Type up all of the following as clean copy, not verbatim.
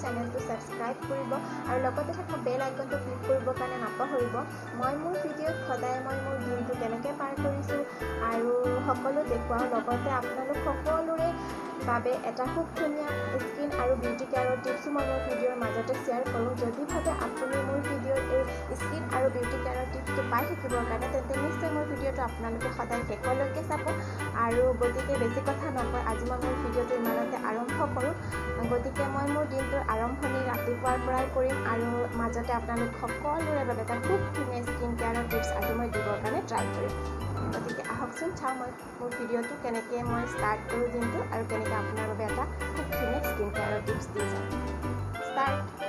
চেনেলটো ছাবস্ক্ৰাইব কৰিব আৰু লগতে থকা বেল আইকনটো ক্লিক কৰিবৰ কাৰণে নাপাহৰিব। মই মোৰ ভিডিঅ'ত সদায় মই মোৰ দিনটো কেনেকৈ পাৰ কৰিছোঁ আৰু সকলো দেখুৱাওঁ, লগতে আপোনালোক সকলোৰে বাবে এটা খুব ধুনীয়া স্কিন আৰু বিউটি কেয়াৰৰ টিপছো মই মোৰ ভিডিঅ'ৰ মাজতে শ্বেয়াৰ কৰোঁ। যদি ভাবে আপুনি মোৰ ভিডিঅ'ৰ এই স্কিন আৰু বিউটি কেয়াৰৰ টিপছটো পাই থাকিবৰ কাৰণে, তেন্তে নিশ্চয় মোৰ ভিডিঅ'টো আপোনালোকে সদায় শেষলৈকে চাব। আৰু গতিকে বেছি কথা নকয় আজি মই মোৰ ভিডিঅ'টো ইমানতে আৰম্ভ কৰোঁ। গতিকে মই মোৰ দিনটোৰ আৰম্ভণি ৰাতিপুৱাৰ পৰাই কৰিম আৰু মাজতে আপোনালোক সকলোৰে বাবে এটা খুব ধুনীয়া স্কিন কেয়াৰৰ টিপছ আজি মই দিবৰ কাৰণে ট্ৰাই কৰিম। গতিকে আহকচোন চাওঁ মই মোৰ ভিডিঅ'টো কেনেকৈ মই ষ্টাৰ্ট কৰোঁ দিনটো আৰু কেনেকৈ আপোনাৰ বাবে এটা খুব ধুনীয়া স্কিন কেয়াৰৰ টিপছ দি যাওঁ। ষ্টাৰ্ট।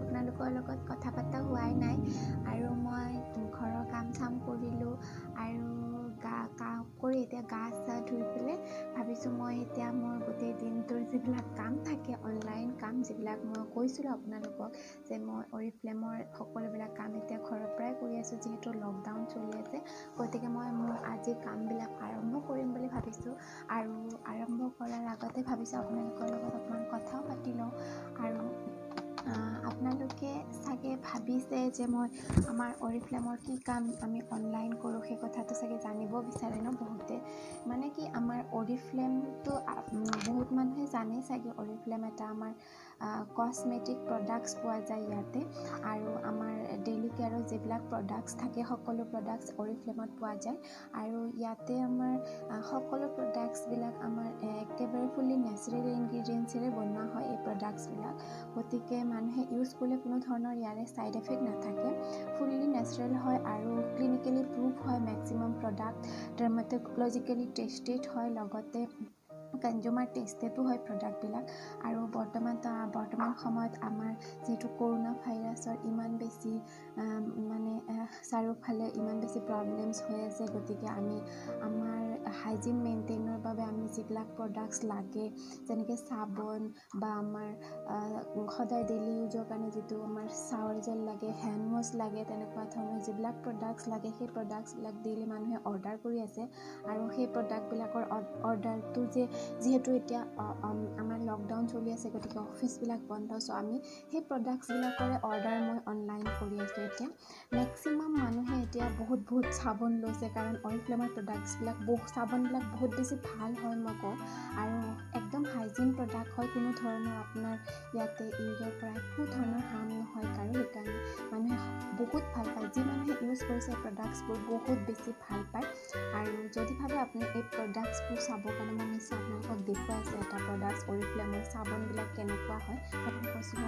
আপোনালোকৰ লগত কথা পতা হোৱাই নাই আৰু মই ঘৰৰ কাম চাম কৰিলোঁ আৰু গা কাম কৰি এতিয়া গা চা ধুই পেলাই ভাবিছোঁ মই এতিয়া মোৰ গোটেই দিনটোৰ যিবিলাক কাম থাকে, অনলাইন কাম যিবিলাক মই কৈছিলোঁ আপোনালোকক যে মই অৰিফ্লেমৰ সকলোবিলাক কাম এতিয়া ঘৰৰ পৰাই কৰি আছোঁ, যিহেতু লকডাউন চলি আছে। গতিকে মই মোৰ আজি কামবিলাক আৰম্ভ কৰিম বুলি ভাবিছোঁ আৰু আৰম্ভ কৰাৰ আগতে ভাবিছোঁ আপোনালোকৰ লগত অকণমান কথাও পাতি লওঁ। আৰু আপোনালোকে চাগে ভাবিছে যে মই আমাৰ অৰিফ্লেমৰ কি কাম আমি অনলাইন কৰোঁ, সেই কথাটো চাগে জানিব বিচাৰে ন বহুতে। মানে কি আমাৰ অৰিফ্লেমটো বহুত মানুহে জানেই চাগে, অৰিফ্লেম এটা আমাৰ কচমেটিক প্ৰডাক্টছ পোৱা যায় ইয়াতে আৰু আমাৰ ডেইলি কেয়াৰৰ যিবিলাক প্ৰডাক্টছ থাকে সকলো প্ৰডাক্টছ অৰিফ্লেমত পোৱা যায়। আৰু ইয়াতে আমাৰ সকলো প্ৰডাক্টছবিলাক আমাৰ একেবাৰে ফুল্লি নেচাৰেল ইনগ্ৰিডিয়েণ্টছেৰে বনোৱা হয় এই প্ৰডাক্টছবিলাক। গতিকে মানুহে ইউজ কৰিলে কোনো ধৰণৰ ইয়াৰে ছাইড এফেক্ট নাথাকে, ফুল্লি নেচাৰেল হয় আৰু ক্লিনিকেলি প্ৰুফ হয়। মেক্সিমাম প্ৰডাক্ট ডাৰ্মাটলজিকেলি টেষ্টেড হয়, লগতে কনজিউমাৰ টেষ্টেডো হয় প্ৰডাক্টবিলাক। আৰু বৰ্তমান সময়ত আমাৰ যিহেতু কৰোণা ভাইৰাছৰ ইমান বেছি মানে চাৰিওফালে ইমান বেছি প্ৰব্লেমছ হৈ আছে, গতিকে আমি আমাৰ হাইজিন মেইনটেইনৰ বাবে আমি যিবিলাক প্ৰডাক্টছ লাগে, যেনেকৈ চাবোন বা আমাৰ সদায় ডেইলি ইউজৰ কাৰণে যিটো আমাৰ শ্বাৱাৰ জেল লাগে, হেণ্ড ৱাছ লাগে, তেনেকুৱা ধৰণৰ যিবিলাক প্ৰডাক্টছ লাগে সেই প্ৰডাক্টছবিলাক ডেইলি মানুহে অৰ্ডাৰ কৰি আছে। আৰু সেই প্ৰডাক্টবিলাকৰ অৰ্ডাৰটো যে যিহেতু এতিয়া আমাৰ লকডাউন চলি আছে, গতিকে অফিচবিলাক বন্ধ, চ' আমি সেই প্ৰডাক্টছবিলাকৰে অৰ্ডাৰ মই অনলাইন কৰি আছোঁ। এতিয়া মেক্সিমাম মানুহে এতিয়া বহুত বহুত চাবোন লৈছে, কাৰণ অৰিফ্লেমৰ প্ৰডাক্টছবিলাক চাবোনবিলাক বহুত বেছি ভাল হয় মই কওঁ, আৰু একদম হাইজিন প্ৰডাক্ট হয়, কোনো ধৰণৰ আপোনাৰ ইয়াতে ইউজৰ পৰা একো ধৰণৰ হাৰ্ম নহয় কাৰো। সেইকাৰণে মানুহে বহুত ভাল পায়, যি মানুহে ইউজ কৰিছে প্ৰডাক্টছবোৰ বহুত বেছি ভাল পায়। আৰু যদি ভাবে আপুনি এই প্ৰডাক্টছবোৰ চাবৰ কাৰণে, মই নিশ্চয় আপোনালোকক দেখুৱাই আছোঁ এটা প্ৰডাক্টছ অৰিফ্লেমৰ চাবোনবিলাক কেনেকুৱা হয়। মই কৈছিলোঁ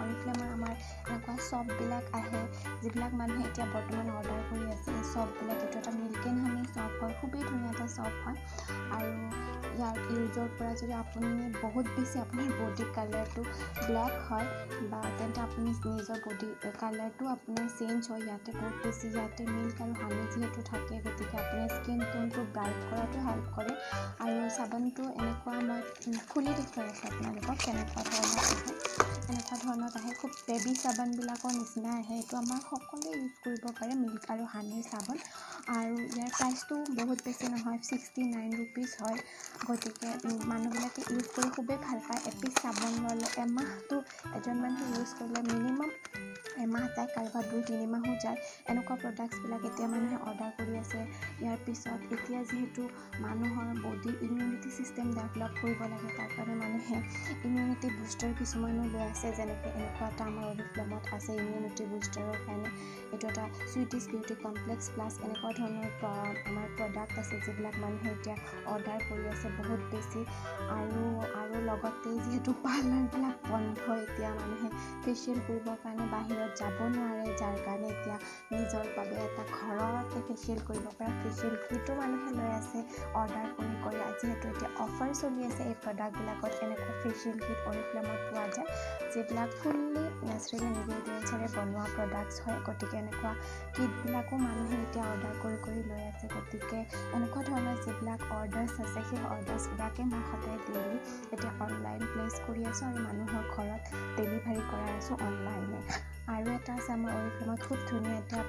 অৰিফ্লেমৰ আমাৰ এনেকুৱা চপবিলাক আহে, যিবিলাক মানুহে এতিয়া বৰ্তমান অৰ্ডাৰ কৰি আছে। এই চপবিলাক এইটো এটা মিল্ক এণ্ড হানি চপ হয়, খুবেই ধুনীয়া এটা চপ হয়। আৰু ইয়াৰ ইউজৰ পৰা যদি আপুনি বহুত বেছি আপোনাৰ বডি কালাৰটো ব্লেক হয় বা তেন্তে আপুনি নিজৰ বডি কালাৰটো আপোনাৰ চেঞ্জ হয়। ইয়াতে বহুত বেছি ইয়াতে মিল্ক আৰু হানি যিহেতু থাকে, গতিকে আপোনাৰ স্কিন টোনটো ব্ৰাইট কৰাটো হেল্প কৰে। আৰু চাবোনটো এনেকুৱা মই খুলি দেখুৱাই আছোঁ আপোনালোকক কেনেকুৱা ধৰণৰ আহে, এনেকুৱা ধৰণত আহে, খুব বেবী চাবোনবিলাকৰ নিচিনা আহে। এইটো আমাৰ সকলোৱে ইউজ কৰিব পাৰে, মিল্ক আৰু হানিৰ চাবোন। আৰু ইয়াৰ প্ৰাইচটো বহুত বেছি নহয়, 69 ৰুপিজ হয়। গতিকে মানুহ মানুহবিলাকে ইউজ কৰি খুবেই ভাল পায়। এপিচ চাবোন ল'লে এমাহটো এজন মানুহে ইউজ কৰিলে মিনিমাম এমাহ যায়, কাৰোবাৰ 2-3 মাহো যায়। এনেকুৱা প্ৰডাক্টছবিলাক এতিয়া মানুহে অৰ্ডাৰ কৰি আছে। ইয়াৰ পিছত এতিয়া যিহেতু মানুহৰ বডিৰ ইমিউনিটি ছিষ্টেম ডেভেলপ কৰিব লাগে, তাৰ কাৰণে মানুহে ইমিউনিটি বুষ্টাৰ কিছুমানো লৈ আছে। যেনেকৈ এনেকুৱা এটা আমাৰ অৰিফ্লেমত আছে ইমিউনিটি বুষ্টাৰৰ কাৰণে, এইটো এটা চুইটিছ বিউটি কমপ্লেক্স প্লাছ এনেকুৱা ধৰণৰ আমাৰ প্ৰডাক্ট আছে যিবিলাক মানুহে এতিয়া অৰ্ডাৰ কৰি আছে বহুত বেছি। আৰু আৰু লগতে যিহেতু পাৰ্লাৰবিলাক বন্ধ, এতিয়া মানুহে ফেচিয়েল কৰিবৰ কাৰণে বাহিৰত যাব নোৱাৰে, যাৰ কাৰণে এতিয়া নিজৰ বাবে এটা ঘৰতে ফেচিয়েল কৰিব পৰা ফেচিয়েল কিটো মানুহে লৈ আছে অৰ্ডাৰ কৰি কৰি। যিহেতু এতিয়া অফাৰ চলি আছে এই প্ৰডাক্টবিলাকত, এনেকুৱা ফেচিয়েল কিট অৰিফ্লেমত পোৱা যায় যিবিলাক ফুল্লি নেচাৰেল ইনগ্ৰেডিয়েণ্টছেৰে বনোৱা প্ৰডাক্টছ হয়। গতিকে এনেকুৱা কিটবিলাকো মানুহে এতিয়া অৰ্ডাৰ কৰি কৰি লৈ আছে। গতিকে এনেকুৱা ধৰণৰ যিবিলাক অৰ্ডাৰ্ছ আছে সেই অৰ্ডাৰ্ছবিলাকে মই সদায় ডেইলি এতিয়া অনলাইন প্লেচ কৰি আছোঁ আৰু মানুহৰ ঘৰত ডেলিভাৰী কৰাই আছোঁ অনলাইনে। আৰু এটা আছে আমাৰ অৰিফ্লেমত খুব ধুনীয়া, এটা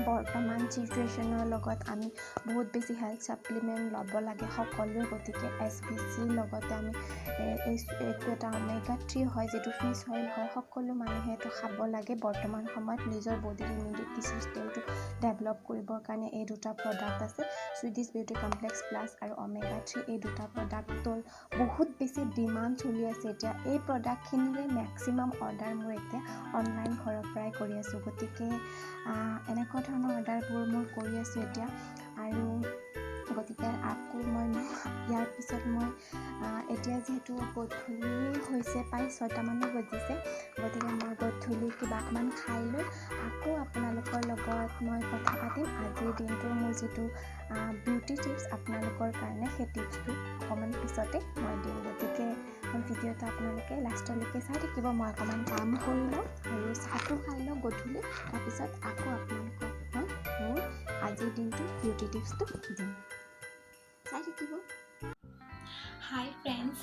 বৰ্তমান চিটুৱেশ্যনৰ লগত আমি বহুত বেছি হেল্থ ছাপ্লিমেণ্ট ল'ব লাগে সকলোৱে, গতিকে এছ বি চিৰ লগতে আমি এইটো এটা ওমেগা 3 হয় যিটো ফিছ অইল হয়, সকলো মানুহে এইটো খাব লাগে বৰ্তমান সময়ত নিজৰ বডিৰ ইমিউনিটি ছিষ্টেমটো ডেভেলপ কৰিবৰ কাৰণে। এই দুটা প্ৰডাক্ট আছে চুইডিছ বিউটি কমপ্লেক্স প্লাছ আৰু ওমেগা 3, এই দুটা প্ৰডাক্টৰ বহুত বেছি ডিমাণ্ড চলি আছে এতিয়া। এই প্ৰডাক্টখিনিৰে মেক্সিমাম অৰ্ডাৰ মোৰ এতিয়া অনলাইন ঘৰৰ পৰাই কৰি আছোঁ। গতিকে এনেকুৱা ধৰণৰ অৰ্ডাৰবোৰ মই কৰি আছোঁ এতিয়া। আৰু গতিকে আকৌ মই ইয়াৰ পিছত মই এতিয়া যিহেতু গধূলি হৈছে, প্ৰায় 6টামানো বাজিছে, গতিকে মই গধূলি কিবা অকণমান খাই লৈ আকৌ আপোনালোকৰ লগত মই কথা পাতিম। আজিৰ দিনটোৰ মোৰ যিটো বিউটি টিপছ আপোনালোকৰ কাৰণে, সেই টিপছটো অকণমান পিছতে মই দিম। গতিকে মোৰ ভিডিঅ'টো আপোনালোকে লাষ্টলৈকে চাই থাকিব। মই অকণমান কাম কৰি লওঁ আৰু চাহটো খাই লওঁ গধূলি, তাৰপিছত আকৌ আপোনালোকক মই মোৰ আজিৰ দিনটোৰ বিউটি টিপছটো দিম, চাই থাকিব। হাই ফ্ৰেণ্ডছ,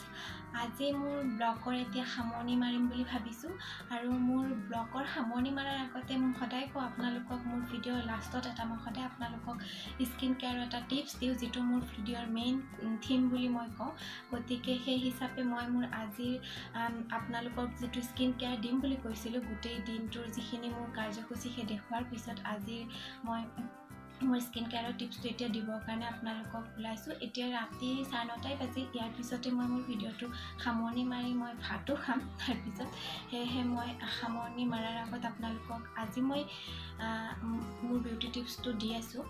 আজি মোৰ ব্লগৰ এতিয়া সামৰণি মাৰিম বুলি ভাবিছোঁ। আৰু মোৰ ব্লগৰ সামৰণি মাৰাৰ আগতে মই সদায় কওঁ আপোনালোকক, মোৰ ভিডিঅ'ৰ লাষ্টত এটা মই সদায় আপোনালোকক স্কিন কেয়াৰৰ এটা টিপছ দিওঁ, যিটো মোৰ ভিডিঅ'ৰ মেইন থিম বুলি মই কওঁ। গতিকে সেই হিচাপে মই মোৰ আজিৰ আপোনালোকক যিটো স্কিন কেয়াৰ দিম বুলি কৈছিলোঁ, গোটেই দিনটোৰ যিখিনি মোৰ কাৰ্যসূচী সেই দেখুওৱাৰ পিছত আজিৰ মই মোৰ স্কিন কেয়াৰৰ টিপছটো এতিয়া দিবৰ কাৰণে আপোনালোকক ওলাইছোঁ। এতিয়া ৰাতি 9:30 বাজিল। ইয়াৰ পিছতে মই মোৰ ভিডিঅ'টো সামৰণি মাৰি মই ভাতো খাম তাৰপিছত। সেয়েহে মই সামৰণি মাৰাৰ আগত আপোনালোকক আজি মই মোৰ বিউটি টিপছটো দি আছোঁ।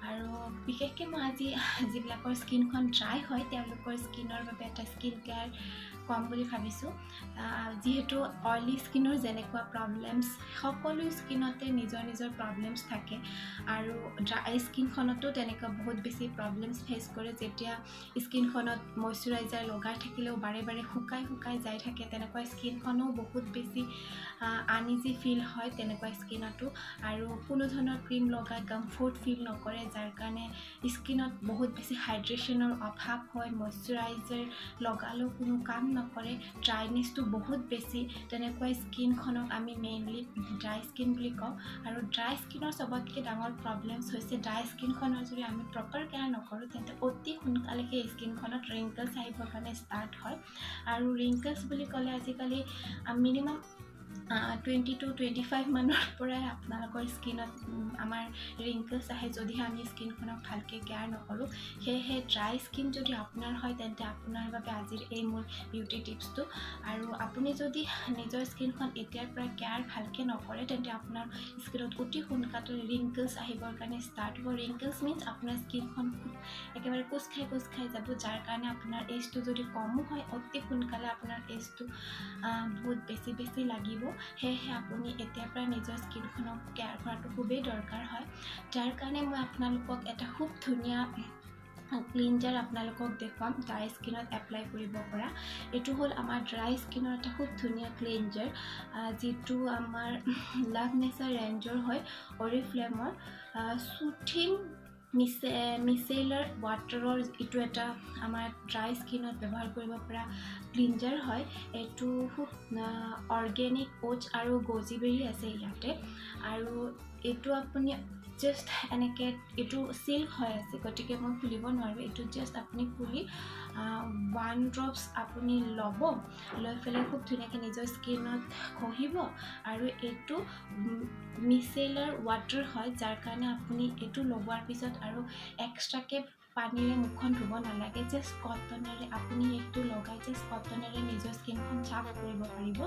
আৰু বিশেষকৈ মই আজি যিবিলাকৰ স্কিনখন ড্ৰাই হয় তেওঁলোকৰ স্কিনৰ বাবে এটা স্কিন কেয়াৰ ক'ম বুলি ভাবিছোঁ। যিহেতু অইলি স্কিনৰ যেনেকুৱা প্ৰব্লেমছ, সকলো স্কিনতে নিজৰ নিজৰ প্ৰব্লেমছ থাকে আৰু ড্ৰাই স্কিনখনতো তেনেকুৱা বহুত বেছি প্ৰব্লেমছ ফেচ কৰে। যেতিয়া স্কিনখনত মইশ্চাৰাইজাৰ লগাই থাকিলেও বাৰে বাৰে শুকাই শুকাই যাই থাকে, তেনেকুৱা স্কিনখনো বহুত বেছি আনইজি ফিল হয় তেনেকুৱা স্কিনতো। আৰু কোনো ধৰণৰ ক্ৰীম লগাই কমফৰ্ট ফিল নকৰে, যাৰ কাৰণে স্কিনত বহুত বেছি হাইড্ৰেশ্যনৰ অভাৱ হয়। মইশ্চাৰাইজাৰ লগালেও কোনো কাম নকৰে, ড্ৰাইনেছটো বহুত বেছি। তেনেকুৱা স্কিনখনক আমি মেইনলি ড্ৰাই স্কিন বুলি কওঁ। আৰু ড্ৰাই স্কিনৰ চবতকৈ ডাঙৰ প্ৰব্লেমছ হৈছে, ড্ৰাই স্কিনখনৰ যদি আমি প্ৰপাৰ কেয়াৰ নকৰোঁ তেন্তে অতি সোনকালে সেই স্কিনখনত ৰিংকলছ আহিবৰ কাৰণে ষ্টাৰ্ট হয়। আৰু ৰিংকলছ বুলি ক'লে আজিকালি মিনিমাম 20 to 25 মানৰ পৰাই আপোনালোকৰ স্কিনত আমাৰ ৰিংকলছ আহে, যদিহে আমি স্কিনখনক ভালকৈ কেয়াৰ নকৰোঁ। সেয়েহে ড্ৰাই স্কিন যদি আপোনাৰ হয় তেন্তে আপোনাৰ বাবে আজিৰ এই মোৰ বিউটি টিপছটো। আৰু আপুনি যদি নিজৰ স্কিনখন এতিয়াৰ পৰা কেয়াৰ ভালকৈ নকৰে তেন্তে আপোনাৰ স্কিনত অতি সোনকালে ৰিংকলছ আহিবৰ কাৰণে ষ্টাৰ্ট হ'ব। ৰিংকলছ মিনছ আপোনাৰ স্কিনখন খুব একেবাৰে কোচ খাই কোচ খাই যাব, যাৰ কাৰণে আপোনাৰ এজটো যদি কমো হয় অতি সোনকালে আপোনাৰ এজটো বহুত বেছি বেছি লাগিব। সেয়েহে আপুনি এতিয়াৰ পৰা নিজৰ স্কিনখনক কেয়াৰ কৰাটো খুবেই দৰকাৰ হয়। যাৰ কাৰণে মই আপোনালোকক এটা খুব ধুনীয়া ক্লিনজাৰ আপোনালোকক দেখুৱাম ড্ৰাই স্কিনত এপ্লাই কৰিব পৰা। এইটো হ'ল আমাৰ ড্ৰাই স্কিনৰ এটা খুব ধুনীয়া ক্লিনজাৰ, যিটো আমাৰ লাভ নেচাৰ ৰেঞ্জৰ হয়, অৰিফ্লেমৰ চুথিং মিচেলাৰ ৱাটাৰৰ। এইটো এটা আমাৰ ড্ৰাই স্কিনত ব্যৱহাৰ কৰিব পৰা ক্লিনজাৰ হয়। এইটো খুব অৰ্গেনিক অ'টছ আৰু গজিবেৰী আছে ইয়াতে। আৰু এইটো আপুনি জাষ্ট এনেকৈ এইটো চিল হৈ আছে, গতিকে মই খুলিব নোৱাৰোঁ। এইটো জাষ্ট আপুনি খুলি 1 ড্ৰপছ আপুনি ল'ব, লৈ পেলাই খুব ধুনীয়াকৈ নিজৰ স্কিনত ঘঁহিব। আৰু এইটো মিচেলাৰ ৱাটাৰ হয়, যাৰ কাৰণে আপুনি এইটো লগোৱাৰ পিছত আৰু এক্সট্ৰাকৈ পানীৰে মুখখন ধুব নালাগে। জাষ্ট কটনেৰে আপুনি এইটো লগাই জাষ্ট কটনেৰে নিজৰ স্কিনখন চাফ কৰিব পাৰিব।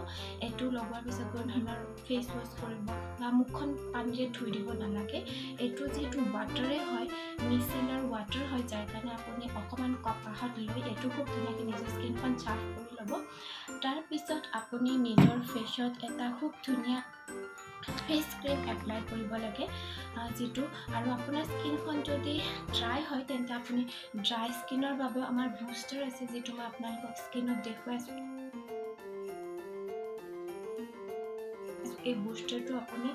এইটো লগোৱাৰ পিছত কোনো ধৰণৰ ফেচ ৱাছ কৰিব বা মুখখন পানীৰে ধুই দিব নালাগে। এইটো যিহেতু ৱাটাৰে হয়, মিচেলাৰ ৱাটাৰ হয়, যাৰ কাৰণে আপুনি অকণমান কপাহত লৈ এইটো খুব ধুনীয়াকৈ নিজৰ স্কিনখন চাফ কৰি ল'ব। তাৰপিছত আপুনি নিজৰ ফেচত এটা খুব ধুনীয়া ফেচ ক্ৰীম এপ্লাই কৰিব লাগে যিটো। আৰু আপোনাৰ স্কিনখন যদি ড্ৰাই হয়, তেন্তে আপুনি ড্ৰাই স্কিনৰ বাবেও আমাৰ বুষ্টাৰ আছে, যিটো মই আপোনালোকক স্কিনত দেখুৱাই আছোঁ। এই বুষ্টাৰটো আপুনি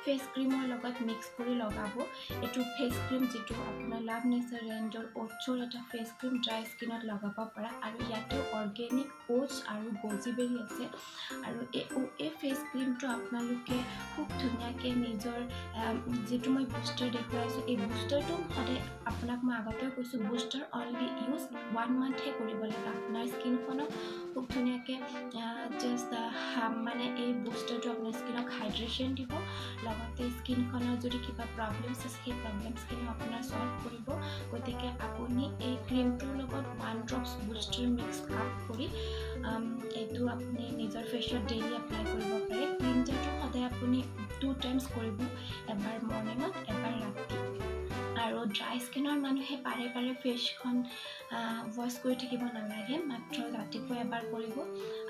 ফেচ ক্ৰীমৰ লগত মিক্স কৰি লগাব। এইটো ফেচ ক্ৰীম যিটো আপোনাৰ লাভ নেচাৰ ৰেঞ্জৰ অ'টছৰ এটা ফেচ ক্ৰীম, ড্ৰাই স্কিনত লগাব পৰা। আৰু ইয়াতেও অৰ্গেনিক অ'টছ আৰু গজি বেৰী আছে। আৰু এই ফেচ ক্ৰীমটো আপোনালোকে খুব ধুনীয়াকৈ নিজৰ যিটো মই বুষ্টাৰ দেখুৱাইছোঁ, এই বুষ্টাৰটো সদায় আপোনাক মই আগতেও কৈছোঁ, বুষ্টাৰ অনলি ইউজ 1 মান্থহে কৰিব লাগে। আপোনাৰ স্কিনখনক খুব ধুনীয়াকৈ জাষ্ট মানে এই বুষ্টাৰটো আপোনাৰ স্কিনক হাইড্ৰেশ্যন দিব, লগতে স্কিনখনৰ যদি কিবা প্ৰব্লেমছ আছে সেই প্ৰব্লেমছখিনিও আপোনাৰ ছল্ভ কৰিব। গতিকে আপুনি এই ক্ৰীমটোৰ লগত 1 ড্ৰপছ বুষ্টাৰ মিক্স আপ কৰি এইটো আপুনি নিজৰ ফেচত ডেইলি এপ্লাই কৰিব পাৰে। ক্লিনজাৰটো সদায় আপুনি 2 টাইমছ কৰিব, এবাৰ মৰ্ণিঙত, এবাৰ ৰাতি। আৰু ড্ৰাই স্কিনৰ মানুহে বাৰে বাৰে ফেচখন ৱাছ কৰি থাকিব নালাগে, মাত্ৰ ৰাতিপুৱা এবাৰ কৰিব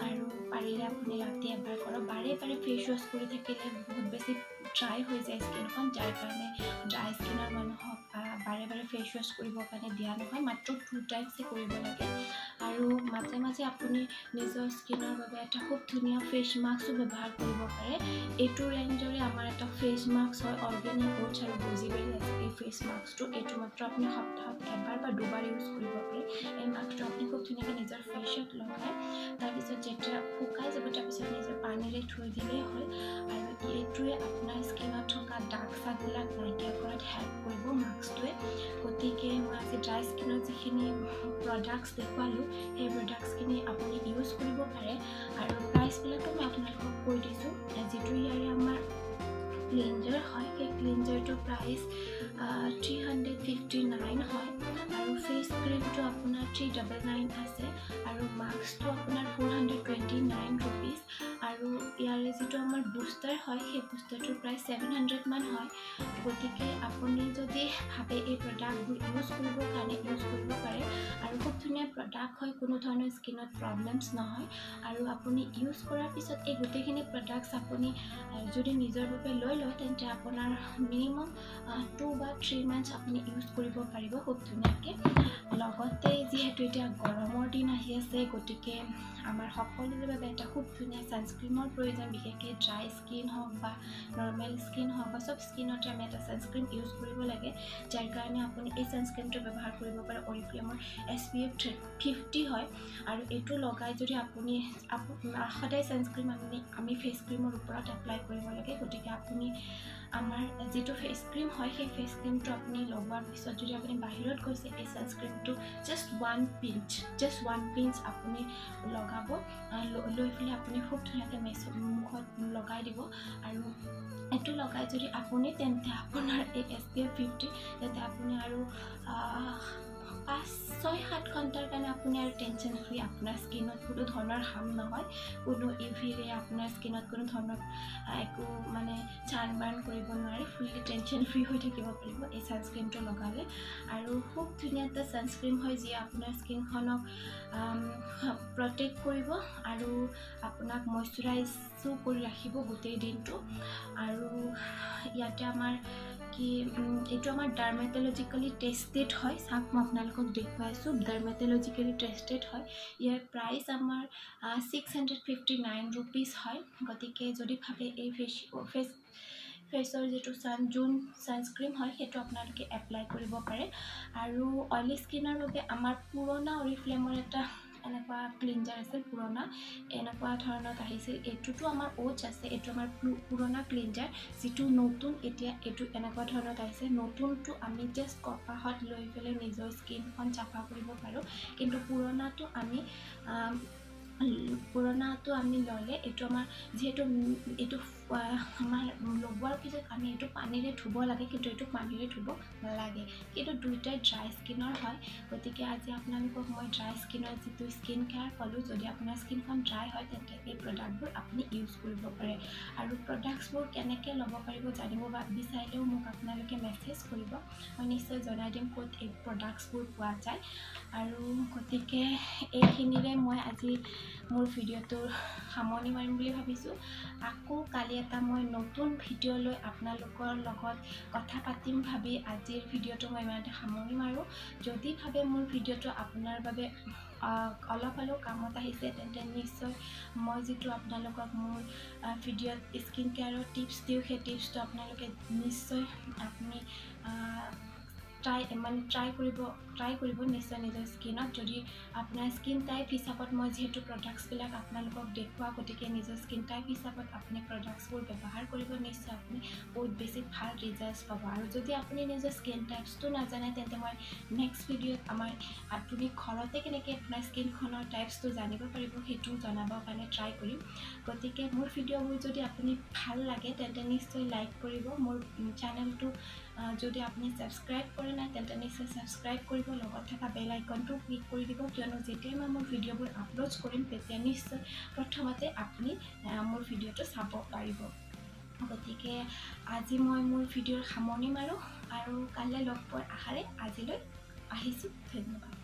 আৰু পাৰিলে আপুনি ৰাতি এবাৰ কৰক। বাৰে বাৰে ফেচ ৱাছ কৰি থাকিলে বহুত বেছি ড্ৰাই হৈ যায় স্কিনখন, যাৰ কাৰণে ড্ৰাই স্কিনৰ মানুহক বাৰে বাৰে ফেচ ৱাছ কৰিবৰ কাৰণে দিয়া নহয়, মাত্ৰ 2 টাইমছে কৰিব লাগে। আৰু মাজে মাজে আপুনি নিজৰ স্কিনৰ বাবে এটা খুব ধুনীয়া ফেচ মাস্কো ব্যৱহাৰ কৰিব পাৰে। এইটো ৰেঞ্জৰে আমাৰ এটা ফেচ মাস্ক হয়, অৰ্গেনিক অ'টছ আৰু গজি বেৰী আছে এই ফেচ মাস্কটো। এইটো মাত্ৰ আপুনি সপ্তাহত এবাৰ বা দুবাৰ ইউজ কৰিব পাৰে। এই মাস্কটো আপুনি খুব ধুনীয়াকৈ নিজৰ ফেচত লগাই তাৰপিছত যেতিয়া শুকাই যাব তাৰপিছত নিজৰ পানীৰে ধুই দিলেই হ'ল। আৰু এইটোৱে আপোনাৰ স্কিনত থকা দাগ চাগবিলাক নাইকিয়া কৰাত হেল্প কৰিব মাস্কটোৱে। গতিকে মই আজি ড্ৰাই স্কিনৰ যিখিনি প্ৰডাক্টছ দেখুৱালোঁ, সেই প্ৰডাক্টছখিনি আপুনি ইউজ কৰিব পাৰে। আৰু প্ৰাইচবিলাকো মই আপোনালোকক কৈ দিছোঁ। যিটো ইয়াৰে আমাৰ ক্লিনজাৰ হয়, সেই ক্লিনজাৰটোৰ প্ৰাইচ 359 হয়। আৰু ফেচ ক্ৰীমটো আপোনাৰ 399 আছে। আৰু মাস্কটো আপোনাৰ 429 ৰুপিজ। আৰু ইয়াৰে যিটো আমাৰ বুষ্টাৰ হয়, সেই বুষ্টাৰটোৰ প্ৰাইচ 700 মান হয়। গতিকে আপুনি যদি ভাবে এই প্ৰডাক্টবোৰ ইউজ কৰিবৰ কাৰণে ইউজ কৰিব পাৰে। আৰু খুব ধুনীয়া প্ৰডাক্ট হয়, কোনো ধৰণৰ স্কিনত প্ৰব্লেমছ নহয়। আৰু আপুনি ইউজ কৰাৰ পিছত এই গোটেইখিনি প্ৰডাক্টছ আপুনি যদি নিজৰ বাবে লৈ লয়, তেন্তে আপোনাৰ মিনিমাম 2 বা 3 মান্থছ আপুনি ইউজ কৰিব পাৰিব খুব ধুনীয়াকৈ। লগতে যিহেতু এতিয়া গৰমৰ দিন আহি আছে, গতিকে আমাৰ সকলোৰে বাবে এটা খুব ধুনীয়া ছানস্ক্ৰীমৰ প্ৰয়োজন। বিশেষকৈ ড্ৰাই স্কিন হওক বা নৰ্মেল স্কিন হওক বা চব স্কিনতে আমি এটা ছানস্ক্ৰীম ইউজ কৰিব লাগে, যাৰ কাৰণে আপুনি এই ছানস্ক্ৰীমটো ব্যৱহাৰ কৰিব পাৰে। অৰিফ্লেমৰ SPF 50 হয়। আৰু এইটো লগাই যদি আপুনি সদায় ছানস্ক্ৰীম আমি ফেচ ক্ৰীমৰ ওপৰত এপ্লাই কৰিব লাগে। গতিকে আপুনি আমাৰ যিটো ফেচ ক্ৰীম হয়, সেই ফেচ ক্ৰীমটো আপুনি লগোৱাৰ পিছত যদি আপুনি বাহিৰত গৈছে, এই ছানস্ক্ৰীমটো জাষ্ট 1 পিঞ্চ আপুনি লগাব, লৈ পেলাই আপুনি খুব ধুনীয়াকৈ মুখত লগাই দিব। আৰু এইটো লগাই যদি আপুনি তেন্তে আপোনাৰ এই SPF 50 তেন্তে আপুনি আৰু 5, 6, 7 ঘণ্টাৰ কাৰণে আপুনি আৰু টেনশ্যন ফ্ৰী, আপোনাৰ স্কিনত কোনো ধৰণৰ হাৰ্ম নহয়, কোনো ইভিৰে আপোনাৰ স্কিনত কোনো ধৰণৰ একো মানে চানবাৰ্ণ কৰিব নোৱাৰে, ফুল্লি টেনশ্যন ফ্ৰী হৈ থাকিব পাৰিব এই ছানস্ক্ৰীমটো লগালে। আৰু খুব ধুনীয়া এটা ছানস্ক্ৰীম হয়, যিয়ে আপোনাৰ স্কিনখনক প্ৰটেক্ট কৰিব আৰু আপোনাক মইশ্চাৰাইজো কৰি ৰাখিব গোটেই দিনটো। আৰু ইয়াতে আমাৰ কি এইটো আমাৰ ডাৰ্মেটলজিকেলি টেষ্টেড হয়। চাওক, মই আপোনালোকক দেখুৱাইছোঁ, ডাৰ্মেটলজিকেলি টেষ্টেড হয়। ইয়াৰ প্ৰাইচ আমাৰ 659 ৰুপিজ হয়। গতিকে যদি ভাবে এই ফেচৰ যিটো যোন ছানস্ক্ৰীম হয়, সেইটো আপোনালোকে এপ্লাই কৰিব পাৰে। আৰু অইলি স্কিনৰ বাবে আমাৰ পুৰণা অৰিফ্লেমৰ এটা এনেকুৱা ক্লিনজাৰ আছিল, পুৰণা এনেকুৱা ধৰণত আহিছিল। এইটোতো আমাৰ অ'টছ আছে, এইটো আমাৰ পুৰণা ক্লিনজাৰ। যিটো নতুন এতিয়া এইটো এনেকুৱা ধৰণত আহিছে। নতুনটো আমি জাষ্ট কপাহত লৈ পেলাই নিজৰ স্কিনখন চাফা কৰিব পাৰোঁ, কিন্তু পুৰণাটো আমি ল'লে এইটো আমাৰ যিহেতু এইটো আমাৰ লগোৱাৰ পিছত আমি এইটো পানীৰে ধুব লাগে, কিন্তু এইটো পানীৰে ধুব নালাগে। কিন্তু দুয়োটাই ড্ৰাই স্কিনৰ হয়। গতিকে আজি আপোনালোকক মই ড্ৰাই স্কিনৰ যিটো স্কিন কেয়াৰ ক'লোঁ, যদি আপোনাৰ স্কিনখন ড্ৰাই হয় তেন্তে এই প্ৰডাক্টবোৰ আপুনি ইউজ কৰিব পাৰে। আৰু প্ৰডাক্টছবোৰ কেনেকৈ ল'ব পাৰিব জানিব বা বিচাৰিলেও মোক আপোনালোকে মেছেজ কৰিব, মই নিশ্চয় জনাই দিম ক'ত এই প্ৰডাক্টছবোৰ পোৱা যায়। আৰু গতিকে এইখিনিৰে মই আজি মোৰ ভিডিঅ'টোৰ সামৰণি মাৰিম বুলি ভাবিছোঁ। আকৌ কালি এটা মই নতুন ভিডিঅ' লৈ আপোনালোকৰ লগত কথা পাতিম ভাবি আজিৰ ভিডিঅ'টো মই ইমানতে সামৰণি মাৰোঁ। যদি ভাবে মোৰ ভিডিঅ'টো আপোনাৰ বাবে অলপ হ'লেও কামত আহিছে, তেন্তে নিশ্চয় মই যিটো আপোনালোকক মোৰ ভিডিঅ'ত স্কিন কেয়াৰৰ টিপছ দিওঁ, সেই টিপছটো আপোনালোকে নিশ্চয় আপুনি ট্ৰাই মানে ট্ৰাই কৰিব নিশ্চয় নিজৰ স্কিনত। যদি আপোনাৰ স্কিন টাইপ হিচাপত মই যিহেতু প্ৰডাক্টছবিলাক আপোনালোকক দেখুৱাওঁ, গতিকে নিজৰ স্কিন টাইপ হিচাপত আপুনি প্ৰডাক্টছবোৰ ব্যৱহাৰ কৰিব, নিশ্চয় আপুনি বহুত বেছি ভাল ৰিজাল্টছ পাব। আৰু যদি আপুনি নিজৰ স্কিন টাইপছটো নাজানে, তেন্তে মই নেক্সট ভিডিঅ'ত আমাৰ আপুনি ঘৰতে কেনেকৈ আপোনাৰ স্কিনখনৰ টাইপছটো জানিব পাৰিব, সেইটো জনাবৰ কাৰণে ট্ৰাই কৰিম। গতিকে মোৰ ভিডিঅ'বোৰ যদি আপুনি ভাল লাগে, তেন্তে নিশ্চয় লাইক কৰিব। মোৰ চেনেলটো যদি আপুনি ছাবস্ক্ৰাইব কৰে নাই, তেন্তে নিশ্চয় ছাবস্ক্ৰাইব কৰিব, লগত থকা বেল আইকনটো ক্লিক কৰি দিব, কিয়নো যেতিয়াই মই মোৰ ভিডিঅ'বোৰ আপলোড কৰিম, তেতিয়া নিশ্চয় প্ৰথমতে আপুনি মোৰ ভিডিঅ'টো চাব পাৰিব। গতিকে আজি মই মোৰ ভিডিঅ'ৰ সামৰণি মাৰোঁ আৰু কাইলৈ লগ পোৱাৰ আশাৰে আজিলৈ আহিছোঁ। ধন্যবাদ।